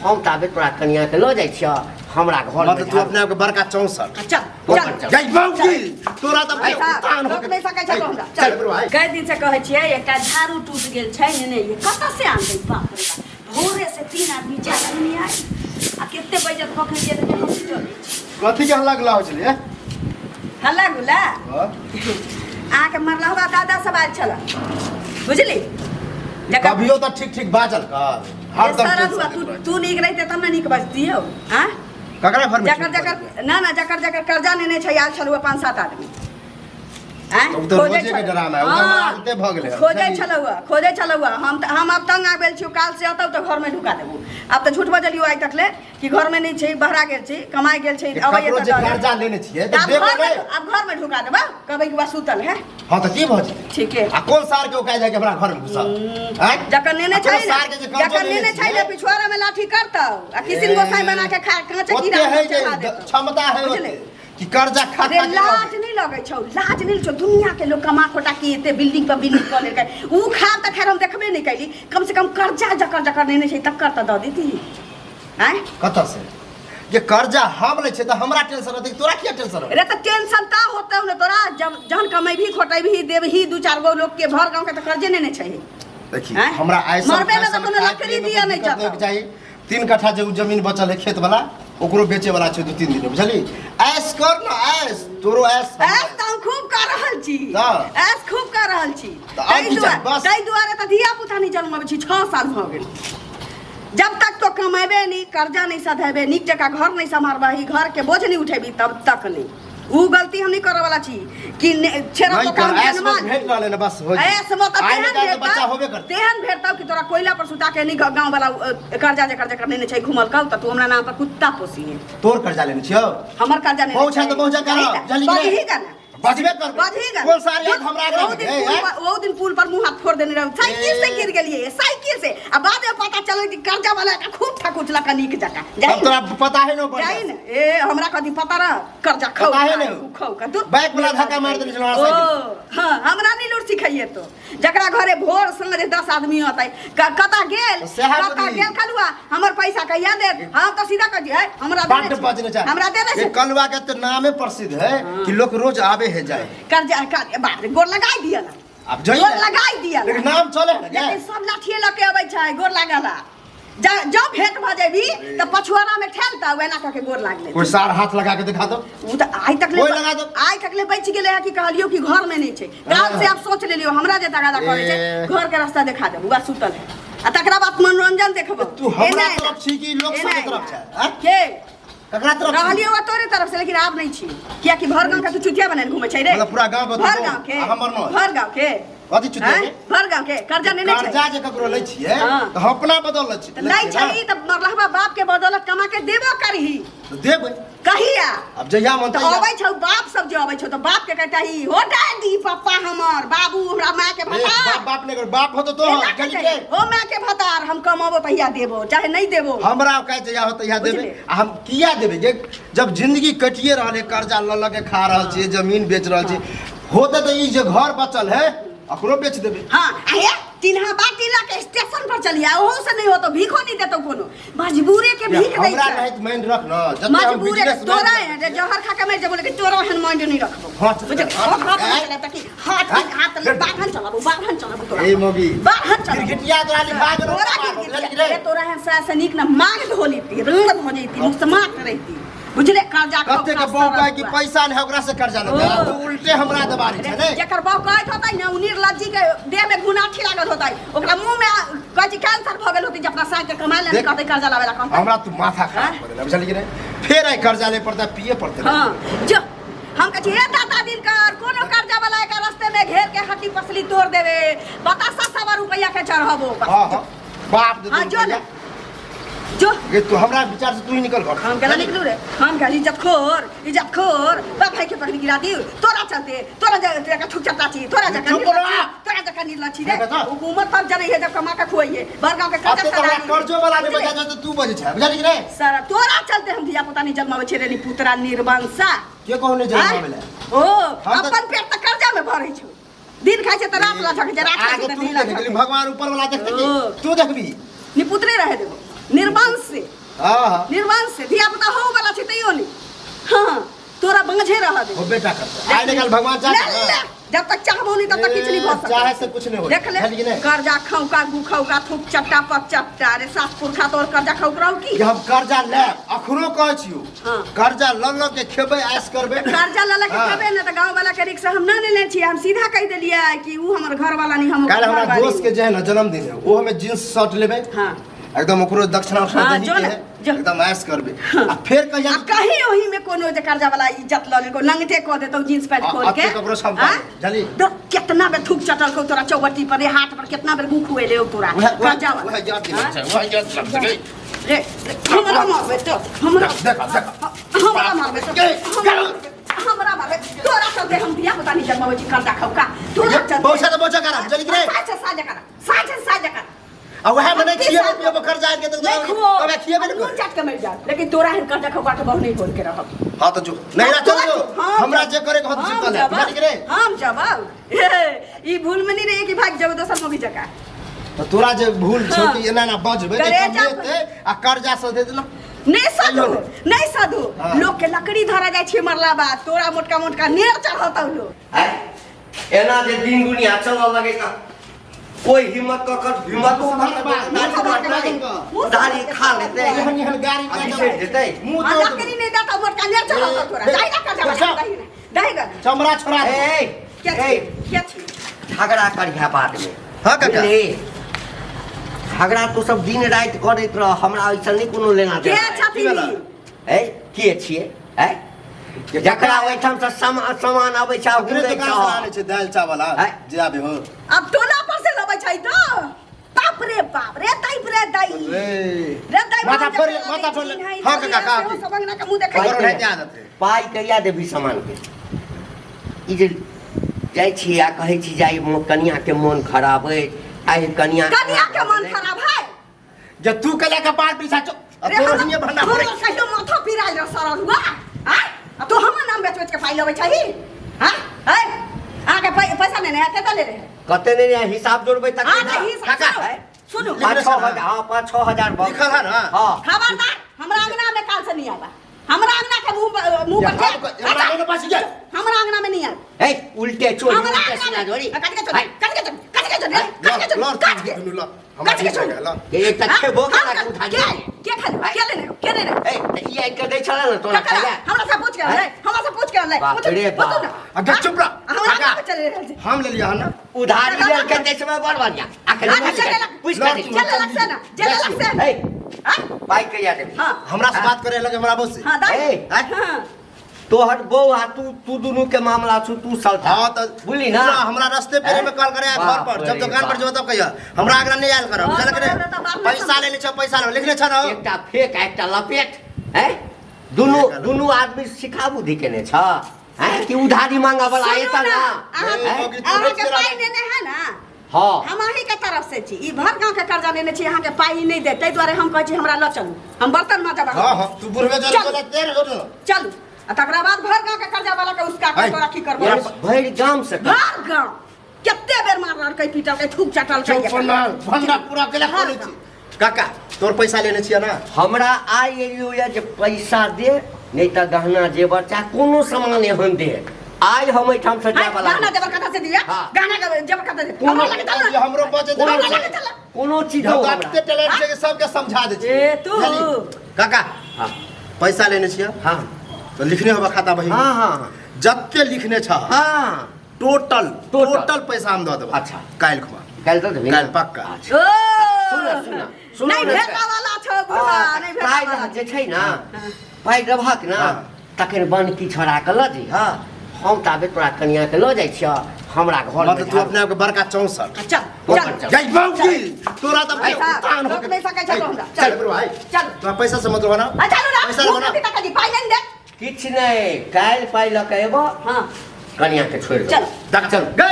हम ताबे तोरा कनिया के लऽ जाइ छियौ हमरा घर मतलब तू अपने आप के बड़का चौंसठ। चल चल। गई बाबूजी, तोरा तऽ ऐसा, उतान हो रोक नहि सकै छै तो हमरा। चल बरुआ। कई दिन से कहै छियै एकटा झाड़ू टूटि गेल छै ने नहि कतऽ से आनबै। बाप रे बाप, भोरे से तीन आदमी चारि आदमी आयल आ कते बजत कखन जे हम चलै छी। कथी के हल्ला गुल्ला होइ छलै? हल्ला गुल्ला? हाँ? अहाँके मरलहबा दादा सब आयल छल, बुझली? जकर कभियो तऽ ठीक ठीक बाजल कर हरदम। सरल टेंशन हुआ, लेत तू रहै। तू नीक रहिते तब ने नीक बजतियौ। आँ ककरा घर में जकर चोरी जकर भऽ गेलै? ना ना, जकर जकर कर्जा नेने छै आयल छल पाँच सात आदमी। आँय? तऽ ओ तऽ खोजै रोजे के छल। डरामा है, ओ तऽ हाँ, हमरा आदते भऽ गेलै हन, खोजै बुझलियै? छलहुँ खोजै छलहुँ। हम तऽ हम आब तंग आबि गेल छी। काल से अतौ तऽ घरमे ढुका देबू। आब तऽ झूठ बजलियौ आइ तक ले कि घरमे नहि छै, बहरा गेल छै, कमाइ गेल छै। जे अबैए ककरो तऽ जे दऽ देब। कर्जा लेने छियै तऽ आब देबै घरमे नहि। आब घरमे ढुका देबा, कहबै कि बा सुतल है। हाँ तऽ की भऽ जेतै? ठीके। आ कोन सार के ओकाय जाके हमरा घर में घुसल आँय? जकर नेने आ छै कोन ने सार के जे कर्जो जकर नेने छै ने छियै? पिछुआरा में लाठी करतौ आ किसिन गोसाई बना के खा कांचे ओते कीड़ा है जे चढ़ा देतौ। क्षमता है बुझले? ओते कि कर्जा खा अरे खा के लाज नहीं लगै छौ? लाज नहीं छौ? दुनिया के लोग कमा खोटा के एते बिल्डिंग पर बिल्डिंग कऽ लेलकै। ऊ खाब तऽ खैर हम देखबे नहीं कैली। कम से कम कर्जा जकर जकर नेने छै तकर तऽ दऽ देती। आँय? कतऽ से जे कर्जा हम लै छियै तऽ हमरा टेंशन रहतै, तोरा किया टेंशन रहतै? रे तऽ टेंशन तऽ होतौ ने तोरा, जब जहन कमेबही खोटेबही देबही दू चारि गो लोक के। भर गाँव के तऽ कर्जे नेने छै। देखी, आँय? हमरा ऐसा मरबे ने तऽ कोनो लकड़ी दिअ नहि जतौ। चाही। 3 कट्ठा जे उ जमीन बचल है खेत वाला, ओकरो बेचे वाला छै 2-3 दिन में, बुझली? ऐश कर ना, ऐश तोरो ऐश। ऐश तऽ हम खूब कर रहल छी। तऽ? ऐश खूब कर रहल छी। तऽ आब ताहि की चाही? दुआरे बस। ताहि दुआरे तऽ धिया पुता नहि जन्मबै छी। 6 साल भऽ गेल। जब तक तो कमेबे नहीं, कर्जा नहीं सधेबे, नीक जकाँ घर नहीं सम्हारबही, घर के बोझ नहीं उठेबी, तब तक नहीं। ऊ गलती हम नहीं करे वाला छी कि छेरा नहीं तो कर हम ऐश जन्मा मत भेट रहले ना, बस हो जेतै। ऐश मत आइ तेहन नहि काल्हि तऽ बच्चा भेटतौ होबे करतै। तेहन भेटतौ कि तोरा कोयला पर सुता के नहीं गाँव वाला कर्जा जकर जकर नेने छै घुमल कहू तऽ तू हमरा नाम पर कुत्ता पोसिहे। तोर कर्जा लेने छियौ? हमर कर्जा नेने पहुँचा छै। तऽ पहुँचा करब, यही ने, बुझली कि नहि? बजही का ना। बजबे करबै। बजही का। कोन सार याद हमरा आगे ओहू दिन ए, पुल ए? पर, ओहू दिन पुल पर मुंह हाथ फोड़ देने रहू। साइकिल से गिर गेलिए, साइकिल से। आ बाद में पता चलल कि कर्जा वाला के खूब ठकुचलक नीक जकाँ। जाई तब तोरा पता है न? जाई ने। ए हमरा कथी पता रह? कर्जा खाऊ पता है ने? खाऊ का दूर। बाइक वाला धक्का मार देने छलौ हमरा ओ साइकिल। हाँ, हमरा नहीं लूट सिखाइए तो। जकरा घरे भोर साँझ 10 आदमी होतै, कतऽ गेल, तऽ सएह कतऽ बुझली। गेल कलुआ, हमर पैसा कहिया देत? हम तऽ सीधा कह दियै, हमरा देने बड्ड छै। बजने छै। हमरा देने ये छै। कलुआ के तऽ नामे प्रसिद्ध है कि लोग रोज आवे है जाए। कर्जा कर बाप रे, गोर लगाई दिया ना। अब जाइए गोर ना। लगाई दिया ना। लेकिन नाम चले है ना। लेकिन सब लाठिए लऽ के अबै छै गोर लागला। जब भेंट भऽ जेबी तऽ पछुआरा में ठेलता, एना कऽ के गोर लागले। कोई सार हाथ लगा के दिखा दो। उ तऽ आइ तक ले कोई लगा दो। आइ तक ले बचि गेलै है कि कहलियौ कि घर में नहीं छै। काल से आब सोच लेलियौ, हमरा जे तगादा करै छै ए। घर के रास्ता देखा देबू। आ सुतल है आ तकरा बाद मनोरंजन देखबो। तू हमरा एना एना। तरफ छी कि लोक एना सबके तरफ एना। छै, आँय? के ककरा तरफ छी? रहलियौ आ तोरे तरफ से, लेकिन आब नहीं छी, कियाकि भर गाँव के तू चुतिया बनाने घूमै छै रे। मतलब पूरा गाँव के तू भर गाँव, गाँव के आ हमर नहि। भर गाँव के। कथी चुतिया आँय? के? भर गाँव के कर्जा नेने छै। कर्जा जे ककरो लै छियै हाँ। तऽ हम अपना बदल लै छी। तऽ लै छै तऽ मरलहबा बाप के बदौलत कमा के देबो करही। तऽ देबै। कहिया? अब जहिया मन तऽ तहिया। अबै छौ बाप सब जे अबै छौ तऽ बाप के कहता ही हो डैडी, पप्पा, हमर बाबू, हमरा माय के ए, भतार। बाप बाप नहि कर, बाप हो तो तो एना गली कहतै, के हो माय के भतार, हम कमाबो तहिया देबो, चाहे नहीं देबो। हमरा कहै जहिया हो तहिया देबै। बुझलियै? आ हम किया देबै जे जब जिंदगी कटिए रहल है, कर्जा लऽ लऽ के खा रहल छियै, जमीन बेच रहल छियै, होते तऽ ई जे घर बचल है ओकरो बेच देबै। हाँ, आ हे तिन्हा बाटी लऽ के स्टेशन पर चलिया, ओहो से नहीं होतो भीखो नहीं देतो। कोनो मजबूरे के भीख दै हमरा छै। नहीं माइंड रख न जते हम मजबूरे बिजनेस तोरा है जे जहर खा के मरि जेबो, लेकिन तोरा एहन माइंड नहीं रखबो। हाँ, बुझल? हाँ, हाथ हाथ हाँ, नहीं चलाब ताकि हाथ हाँ, हाथ देख। बाढ़न चलाबो, बाढ़न चलाबो तोरा। ए मोगी। बाढ़न चलाबो। गिरगिटिया तोरा लिखा गेलो। तोरा गिरगिटिया रे, तोरा एहन सास से नीक न मांग धो लेती, रंग भऽ जैती, मुसमात रहिती, बुझले? कर्जा खाउ, कते के कर्जा बहू कहै कि रहुआ। पैसा नहीं है, ओकरा से कर्जा लेबै। ओ। तू उल्टे हमरा दबारी छै ने। जेकर बहू कहैत होतै ने, ओ निर्लज्जी के देह में घुनाठी लागल होतै, ओकरा मुंह में कहै छै कैंसर भऽ गेल होतै, जे अपना साँझ के कमाय ले देख। कहतै कर्जा लाबै ला कहतै। हमरा तू माथा खराब हाँ? कर देला, बुझलियै कि नहि? फेर आइ कर्जा ले पड़तै, पिए पड़तै। हाँ, जो हम कहै छी हे दादा दिन कर कोनो कर्जा वाला के रास्ते में घेर के हड्डी पसली तोड़ देवे, बतासा सवा रुपया के चढ़ाबो। हाँ हाँ, बाप दे। हाँ, जो ने जो। ये तू हमरा विचार से तू ही निकल घर। हम केना निकलू रे? हम कहली इज्जत खोर, इज्जत खोर, बाप भाई के पकड़ी गिरा दी तोरा चलते। तोरा जका थुक चटा छी, तोरा जका चुप निर्लज्ज रह। छी, तोरा जका निर्लज्ज छी रे। देखा तो। हुकूमत तब जनै है जब कमा के खुआइए बड़गांव के अब कर्जा तो हमरा सदा कर्जो वाला नहीं बचा जाए तो तू बजे छै, बुझली कि नहीं? सारा तोरा चलते हम धिया पुता नहीं जन्मावे छे रे नी पुतरा निर्वंशा। के कहू नहीं आँय? जन्मावे ला? ओ हम तऽ- अपन पेट तऽ कर्जा में भरै छौ। दिन खाइ छै तऽ रात लछक छै, रात खाइ आगे छै तऽ तू दिन देख लछक गेली, भगवान ऊपर वाला देखते कि ओ। तू देखबी। निपुतरे रहे देबो। निर्वंश से। हाँ हाँ। निर्वंश से धिया पुता हो वाला छै तैयो नहीं। हाँ, तोरा बंझे रह दे। हो बेटा करते आइ निकाल भगवान ले चाहे ले, जब तक चाहबो नहीं तब तक किछु नहीं भऽ सकत। चाहे से कुछ नहीं हो। देख ले, कर्जा खौका गु खौका थूक चट्टा पर चट्टा रे सास पुरखा तोर कर्जा खौक रहौ की? हम कर्जा ले अखनो कहै छियौ। हाँ। कर्जा ल ल के खेबै, ऐश करबै। कर्जा ल ल के हाँ। खेबै ने तऽ गाँव वाला के रिक्शा हम ना लेने छियै, हम सीधा कहि देलियै कि ऊ हमर घर वाला नहीं, हम काल्हि हमरा घरवाली। दोस्त के जे है ना जन्मदिन है, ओ हमें जींस शर्ट लेबै। हाँ। एकदम ओकरो दक्षिणा उक्षिणा हाँ, दही जो के ना, है, जो। एकदम ऐश करबै। आ फेर कहिया आ कहीं ओही में कोनो जे कर्जा वाला इज्जत ल लेलको, नंगटे कऽ देतौ जींस पैंट आ- खोल के। अब तो ककरो क्षमता हाँ? नहीं, जानी? तो कितना बेर थूक चटल खौ तोरा चौबट्टी पर, रे हाथ पर कितना बेर गुख हुए ले तोरा वएह- वएह- कर्जा वाला। वएह याद दिला हाँ? छै, वएह याद दिला छै, गई। रे रे, हमरा मारबे तो हमरा देख, देख। हमरा मारबे तो गे, हमरा मारबे, हमरा मारबे तोरा चलते हम धिया पुता नहीं जन्माबै छी कर्जा खौका तोरा चलते। बौछा तऽ बौछा करा, जल्दी रे। साझा साझा करा, साझा साझा करा। आ वएह में नहीं तीस खिएबे साल पिएबे कर्जा आनि के तऽ नहीं खुओ। तबे खिएबे ने नून करबै। चाट के मरि जायब, लेकिन तोरा एहन कर्जा खौका के बहु नहीं बोल के रहब। हाँ तऽ जो नहीं रह चल जो। हम हमरा जे करे के होत से हम कऽ ले। जवाब। बुझलियै कि रे? हम जवाब। हे, ई भूल में नहीं रहे कि भाग जाओ दोसर मोगी जका। तऽ तोरा जे भूल छौ हाँ। कि एना एना बजबै तऽ करेजा कमेतै आ कर्जा से दे देलक। नहीं साधु, नहीं साधु। हाँ। लोग के लकड़ी धरा जाय छै मरला बाद, तोरा मोटका मोटका नेर चढ़तौ लोग। आँय, एना जे दिन दुनिया चलऽ लगै तऽ कोई हिम्मत कऽ कऽ हिम्मत दाढ़ी खा लेतै एहन एहन गाड़ी आ बिसरि जेतै। मुंह आ तोड़ लकड़ी नहीं देता मोटका नेर चढ़तौ तोरा। ए, जाहि ना कर्जा बच्चा। दही ना, दही ना। चमड़ा छोड़ा दे। ए, क्या ए, छी? क्या छी? झगड़ा करिहा बादमे। हाँ, काका। बुझली? झगड़ा तो सब दिन राति करैत रह, हमरा ओहिसँ नहि कोनो लेना के देना। छथिन ई? ए, के छियै? ए, जकरा ओहिठामसँ सामान अबै छै, ओकरे हुरै दुकान से छह। आनै छै दालि चावल आ आँय? जे आबे हो। अब टोला पर से लबै छै तऽ बाप रे बाप रे दाई रे दाई रे रे दाई। माथा बाप फोड़ रे, माथा फोड़ चिन्ह है, हाँ काका का सेहो सब अंगना के मुँह देखै पाइ ओकरो छै। नहि आदत है। पाइ कहिया देबही सामानके? ई जे जाइ छी आ कहै छी जे आइ कनियाके मोन खराब अछि, आइ कनिया कनिया के मन खराब है जे तू कला के पार पीछा चो रे तोरो हमरा- हिये भंडा हमरा पड़े कहियो माथा पिरायल रह सरल हुआ आय आ तू हमर नाम बेच बेच के पाइ लबै छही हां ऐ अहाँके पैसा नहि ने कते ले रहे कते नहि रहे, हिसाब जोड़बै तखन हाँ, ने। तऽ हिसाब काका, सुनू, है? सुनू। 5-6 हजार, हाँ, 5-6 हजार भऽ लिखल है ना? हाँ। खबरदार हमरा अंगना में काल से नहीं आबा, हमरा अंगना के मुंह पर मुंह पर हमरा अंगना पास जा। हमरा अंगना में नहीं आब। ए, उल्टे चोरी, हमरा उल्टे अंगना सीना में जोड़ी। कट के चोरी, कट के चोरी, कट के चोरी, कट के चोरी, लड़ कट के दुनू लड़ हमरा कट के ठीक चोरी। लगे, लड़। ए, एकटा हाँ? खेबो हम केना के उठा के दियै? के खाली के लेने के लेने ए, तऽ ई आनि कऽ दै छलै ने तोरा ककरा? खाइला? हमरा से पूछ के आनलै, हमरा से पूछ के आनलै। बाप पूछू- रे पूछू बाप। ना। आ गप चुप रह। हमरा काका। अंगना में चले रहल छै। हम ले लिया ना। उधारी लेलकै ताहि समय बड़ बढ़िया। अखन हाँ, पूछि चले कऽ- लग- पूछि कऽ लड़ देखी। चले लग से ना, चले लग से ना। ए, हाँ? पाइ कहिया देबही? हाँ। हमरा से बात करे लगे हमरा बस से। हाँ, दाइ। ए, हाँ। तोहर बहू आ तू तू दुनू के मामला छू तू सलटा। हाँ तो बुझली ना? हमरा रास्ते पे में कॉल करे घर पर, जब बाप रे दुकान पर बाप। जो तब कहिया हमरा आगरा नहीं आयल करब, हाँ, बुझल तऽ करे तऽ बाप रे। पैसा ले ले छ, पैसा ले लिखने छ ना। एकटा फेक आ एकटा लपेट हैं, दुनू दुनू आदमी सिखा बुद्धि केने छ हैं कि उधारी मांगा वाला सुनू एता ना, ना। अहाँ- हैं? अहाँके पाइ नेने है ना? हाँ। हम अहीं के तरफ से छी, ई भर गांव के कर्जा नेने छी, अहाँके पाइ नहि देत, ताहि दुआरे हम कहै छी हमरा लऽ चलू, हम बर्तन माजब। हाँ हाँ तू बुढ़वे चल चल। बोले तेरे हो चलू आ तकरा बाद भर गांव के कर्जा वाला के उसका के है। तोरा की करबो? यार, भरि गाम से भर गांव कते बेर मारलकै, पीटलकै, थूक चटलकै। चुप ना, भंडा पूरा केला खोले छी। काका तोर पैसा लेने छियै ना? हमरा आइ एलियो या जे पैसा दे नहीं तऽ गहना जेवर चाहे कोनो सामान एहन दे, आइ हम एहिठाम से जाय वाला गहना जेवर कतऽ से दिया? हाँ। गहना के जेवर कतऽ से? कोनो- हमरा लगे चल ना। हमरो बचे कोनो हमरा लगे चल ना। कोनो चीज दो हम हमरा। एते टैलेंट छै कि सबके समझा दै छियै। ए, तू। बुझलही? काका हाँ। पैसा लेने छियै? हाँ। तो लिखने होबा खाता बही? हाँ, हाँ, हाँ। जते लिखने छ। हाँ। Total, total. टोटल पैसा हम दऽ देबो। अच्छा। काल्हि खुआ। काल्हि दऽ देबही ना? काल्हि पक्का। अच्छा। ओ। सुन, सुन, सुन नहीं ने। भेटा वाला छौ बुढ़वा, नहीं भेटा काल्हि वाला। जे छै ना, पाइ देबहक ना, हाँ। तखन बनकी छोड़ा के लऽ जइह, हम ताबे तोरा कनिया के लऽ जाइ छियह हमरा घर मतलब तू अपने आप के बड़का 64। चल, चल। जय बाबूजी, तोरा तऽ पैसा उतान हो रोक नहीं सकै छौ हमरा। चल बरुआ, भाई। चल। तोरा पैसा से मतलब ना? आ, चलू ना। पैसा लेबो ना? मुँह कथी तकै छी? पाइ नहि दे। किछु नहि, काल्हि पाइ लऽ के एबो। हाँ। कनिया के छोड़ि चल। देबो। चल गए।